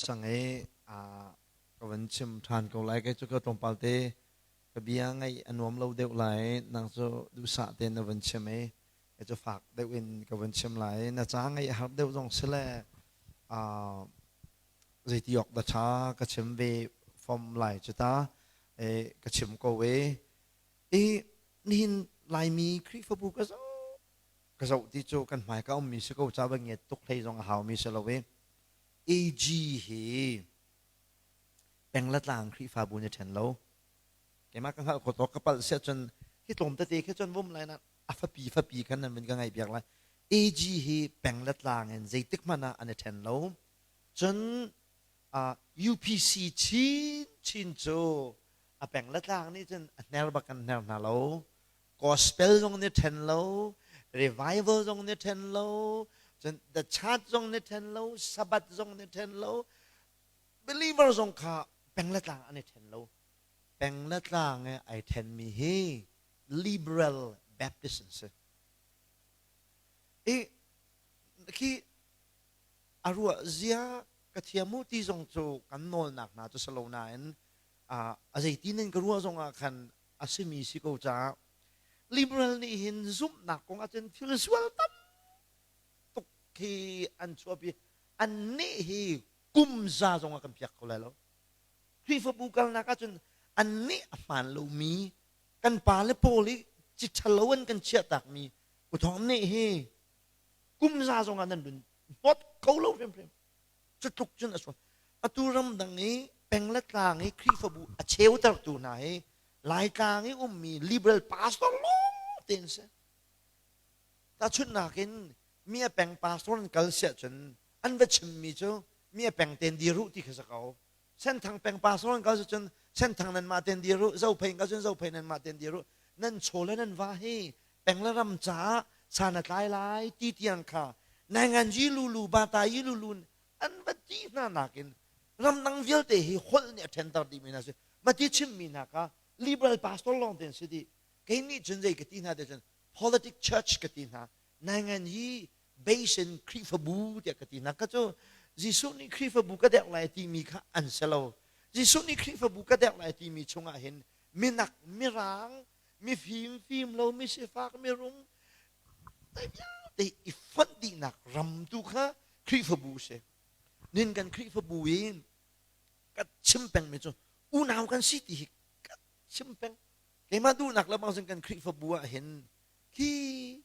cang i ka van chim ṭhan ko lai. Kei cu ka tlawmpal te ka bia ngaih a nuam lo deuh lai. Nang cu duhsah tein na van chim i kei cu fak deuh in ka van chim lai. Na ca ngaih a har deuh zong si le zeiti awk dah ṭha ka chim ve fom lai cu ta. Ka chim ko e. I nihin Laimi Khrihfabu ka zoh ka zoh ti cu kan hmai ka ummi si ko ca va ngiat tuk hlei zong a haumi si lo i AG hi peng le tlang Khrihfabu nih ṭhen lo. Keimah ka hngalh khawh tawk ka palh siah cun hi tlawm tete khi cun vum lai na a fapi fapi khan nan vun ka ngaih piak lai. AG hi peng le tlang in zeitik hmanh ah an i ṭhen lo. Cun UPC chin chin cu a peng le tlang nih cun a hner bak kan hner hna lo. Gospel zong nih ṭhen lo, revival zong nih ṭhen lo, cun the church zong nih ṭhen lo, Sabbath zong nih ṭhen lo, believer zong kha peng le tlang an i ṭhen lo. Peng le tlang i ai ṭhenmi hi liberal Baptist an si. I khi a ruah zia ka thiam u ti zong cu kan nawlnak hna cu si lo nain a zeiti nan ka ruah zong ah khan a simi si ko caah liberal nih hin zumhnak kong ahcun thil sual tam tuk khi an chuahpi. An nih hi kum za zong ah kan piak kho lai lo. Khrihfabu kalnak ahcun an nih a hmaan lomi kan pa le pawl i ci ṭhalo an kan chiahtakmi uthawng nih hi kum za zong ah nan run hnawt kho lo hrimhrim. Cu tluk cun a sual. Atu ramdang i peng le tlang i Khrihfabu a cheutertu hna hi Laitlang i ummi liberal pastor lawng te an si. Tahchunhnak in mi a peng pastor an kal siah cun an va chimmi cu mi a peng ten dir u ti kha si ko. Senthang peng pastor an kal si cun Senthang nan mah ten dir u, Zophei kal cun Zophei nan mah ten dir u. Nan chaw le nan va hi peng le ram caah san a tlai lai ti tiang kha nainganji lulu bata yi lulu an va ti hna nakin ramdang vialte hi holh nih a ṭhenter dihmi hna si. Mati chimmi hna kha liberal pastor lawng te an si dih. Kei nih cun zei ka ti hna te cun politic church ka ti hna. Naingan hi base in Khrihfabu tiah ka ti hna. Ka cu Jesuh nih Khrihfabu ka dek lai timi kha an si lo. Jesuh nih Khrihfabu ka dek lai timi chungah hin minak, mirang, mifim, fim lo, misifak, mirum, vialte i fonh dihnak ram tu kha Khrihfabu si. Nin kan Khrihfabu i ka chim pengmi cu unau kan si ti hi ka chim peng. Keimah duhnak le bang kan Khrihfabu ah hin khi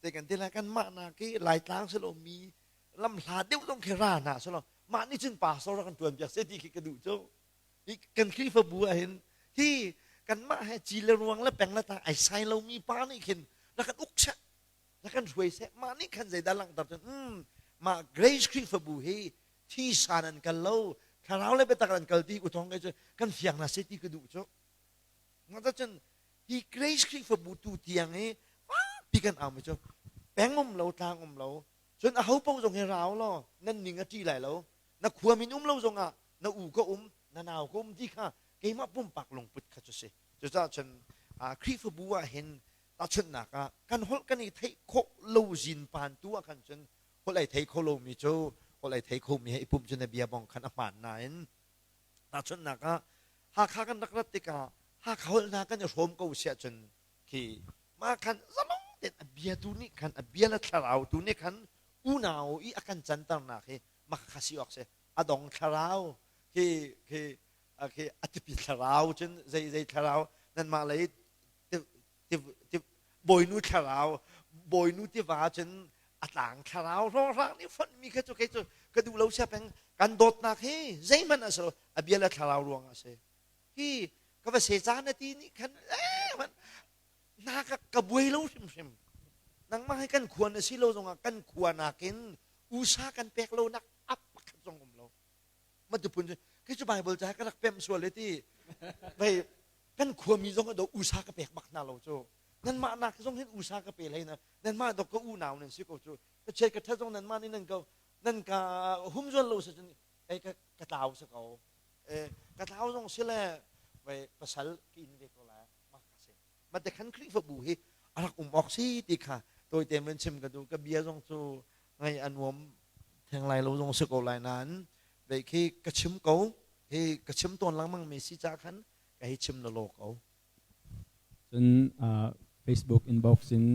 te kan ti lai kan mah na ki Laitlang si lo mi lam hla deuh zong khi ra hna si lo mah nih cun pastor kan tuan piak se ti khi ka duh cu. Kan Khrihfabu ah hin hi kanmah he ci le ruang le peng le tang ai sai lomi pa nih khin rak kan uk seh, rak kan hruai seh. Mah nih khan zeidah langhter cun mah Grace Khrihfabu hi thi san an kal lo, thlarau le biatak an kal ti uthong kai cu kan fiang na se ti ka duh cu. Ngata cun hi Grace Khrihfabu tu tiang hi fakpi kan au mi cu peng um lo, tlang um lo, cun a ho paoh zong hi rau law nan ning a ṭi lai lo, na khua min um lo zongah na u ka um, na nau ka um ti kha keimah pumpak lungput kha cu si. Cucaah cun Khrihfabu ah hin tahchunhnak ah kan holh kan i theih khawh lo zin pan tu ah khan cun holh ai thei kho lomi cu holh ai thei khomi he i pumh cu na bia bong khan a hmaan nain tahchunhnak ah Hakha kan rak rat tikah Hakha holh hna kan i hrawm ko siah cun khi mah khan zalong tein a bia tu nih khan a bia le thlarau tu nih khan unau i a kan canternak hi mah kha si awk si. A dong thlarau khi khi khi a tipi thlarau cun zei zei thlarau nanmah lei bawinu thlarau, bawinu tiva cun a tlang thlarau hrawnghrang nih fonhmi kha cu kei cu ka duh lo sia peng. Kan dawtnak hi zeihmanh a si lo, a bia le thlarau ruang ah a si. Hi ka va se caan na ti nih khan na ka buai lo hrimhrim. Nangmah hi kan khua na si lo zongah kan khua nakin usa kan pek lo nak a pakhat zong um lo. Matupun cu kei cu Bible ca ka rak pem sual e ti vei kan khuami zong do usa ka pek bak hna lo cu. Nanmah nak zong hin usa ka pe hlei na nanmah dok ka unau nan si ko cu. Ka chiat ka that zong nanmah nih nan ka nan ka humzual lo si cun ei ka ka tlau si ko. Ka tlau zong si le vei pasal ka in ve ko lai mah ka si. Mate khan Khrihfabu hi a rak um awk si ti kha tawite man chim ka duh. Ka bia zong cu ngai a nuam theng lai lo zong si ko lai nain. Ve khi ka chim ko. Hi ka chim tawn lengmang mi si ca khan ka hi chim lawlaw ko. Cun Facebook inbox in.